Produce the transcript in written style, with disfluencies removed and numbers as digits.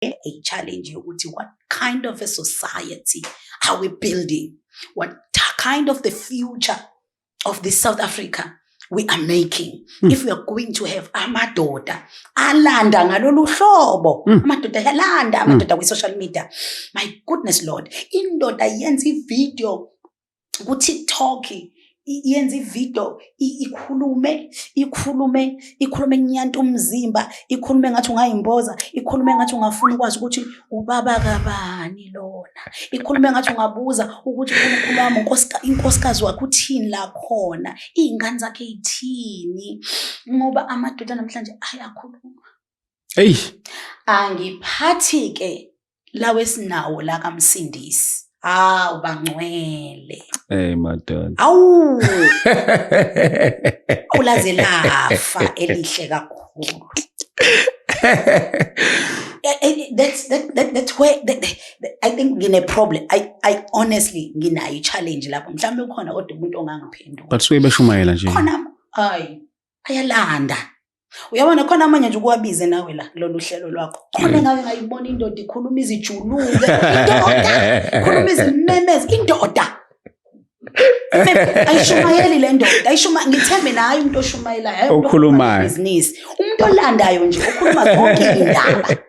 A challenge yokuthi what kind of a society are we building? What kind of the future of this South Africa we are making if we are going to have amadoda alanda ngalolu hlobo? Amadoda ayalanda, amadoda kwi-social media. My goodness Lord, indoda yenza ivideo ku-TikTok, yenza ividiyo, ikhulume, ikhulume, ikhulume kunyanta umzimba, ikhulume ngathi ungayimboza, ikhulume ngathi ungafuna ukwazi ukuthi ubaba kabani lona, ikhulume ngathi ungabuza ukuthi uNkulunkulu wami, inkosikazi wakhe uthini la khona, iy'ngane zakhe y'thini, ngoba amadoda namhlanje ayakhuluma. Eyi. Angiphathi-ke lawo esinawo la kaMsindisi. Hawu, bangcwele. Hey madoda. Awu, ulaze lafa elihle kakhulu. That's where I think ngine problem. I honestly nginayo i-challenge lapho. Mhlawumbe ukhona kodwa umuntu ongangiphendula. But suke beshumayela nje. Khona, hayi, ayalanda. Uyabona, khona amanye nje ukuwabize nawe la kulolu hlelo lwakho. Khona engake ngayibona indoda ikhuluma izijuluke. Indoda khuluma izimemeze, indoda. Ayishumayeli le ndoda, ayishuma, ngithembe naye umuntu oshumayelayo, hayi umuntu Okhulumayo. Ibhizinisi. Umuntu olandayo nje, okhuluma zonke iy'ndaba.